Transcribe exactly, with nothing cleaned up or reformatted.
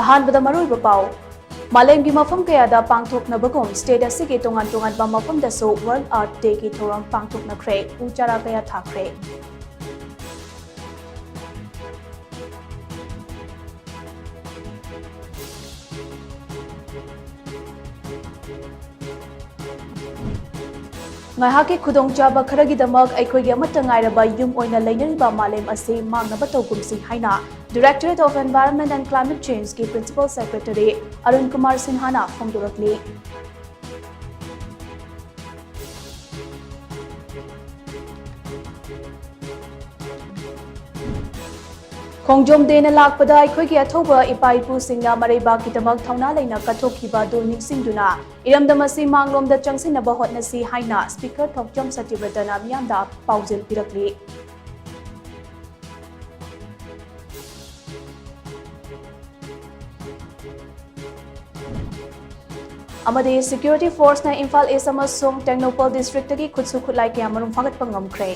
ꯑꯍꯥꯟꯕꯗ ꯃꯔꯨꯑꯣꯏꯕ ꯄꯥꯎ꯫ ꯃꯥꯂꯦꯝꯒꯤ ꯃꯐꯝ ꯀꯌꯥꯗ ꯄꯥꯡꯊꯣꯛꯅꯕꯒꯨꯝ state ꯑꯁꯤꯒꯤ ꯇꯣꯉꯥꯟ ꯇꯣꯉꯥꯟꯕ ꯃꯐꯝꯗꯁꯨ World Earth Dayꯒꯤ ꯊꯧꯔꯝ ꯄꯥꯡꯊꯣꯛꯅꯈ꯭ꯔꯦ꯫ ꯎ ꯆꯥꯔꯥ ꯀꯌꯥ ꯊꯥꯈ꯭ꯔꯦ꯫ ꯉꯥꯏꯍꯥꯛꯀꯤ ꯈꯨꯗꯣꯡꯆꯥꯕ ꯈꯔꯒꯤꯗꯃꯛ ꯑꯩꯈꯣꯏꯒꯤ ꯑꯃꯠꯇ ꯉꯥꯏꯔꯕ ꯌꯨꯝ ꯑꯣꯏꯅ ꯂꯩꯅꯔꯤꯕ ꯃꯥꯂꯦꯝ ꯑꯁꯤ ꯃꯥꯡꯅꯕ ꯇꯧꯒꯨꯝꯁꯤ ꯍꯥꯏꯅ Directorate of Environment and Climate Changeꯀꯤ Principal Secretary Arun Kumar ꯁꯤꯟꯍꯥꯅ ꯐꯣꯡꯗꯣꯔꯛꯂꯤ꯫ ꯈꯣꯡꯖꯣꯝ Dayꯅ ꯂꯥꯛꯄꯗ ꯑꯩꯈꯣꯏꯒꯤ ꯑꯊꯧꯕ ꯏꯄꯥ ꯏꯄꯨꯁꯤꯡꯅ ꯃꯔꯩꯕꯥꯛꯀꯤꯗꯃꯛ ꯊꯧꯅꯥ ꯂꯩꯅ ꯀꯠꯊꯣꯛꯈꯤꯕ ꯑꯗꯨ ꯅꯤꯡꯁꯤꯡꯗꯨꯅ ꯏꯔꯝꯗꯝ ꯑꯁꯤ ꯃꯥꯡꯂꯣꯝꯗ ꯆꯪꯁꯤꯟꯅꯕ ꯍꯣꯠꯅꯁꯤ ꯍꯥꯏꯅ Speaker ꯊꯣꯛꯆꯣꯝ ꯁꯇ꯭ꯌꯕ꯭ꯔꯇꯅ ꯃꯤꯌꯥꯝꯗ ꯄꯥꯎꯖꯦꯜ ꯄꯤꯔꯛꯂꯤ꯫ ꯑꯃꯗꯤ Security Forceꯅ ꯏꯝꯐꯥꯜ East ꯑꯃꯁꯨꯡ ꯇꯦꯡꯅꯧꯄꯜ districtꯇꯒꯤ ꯈꯨꯠꯁꯨ ꯈꯨꯠꯂꯥꯏ ꯀꯌꯥ ꯃꯔꯨꯝ ꯐꯥꯒꯠꯄ ꯉꯝꯈ꯭ꯔꯦ꯫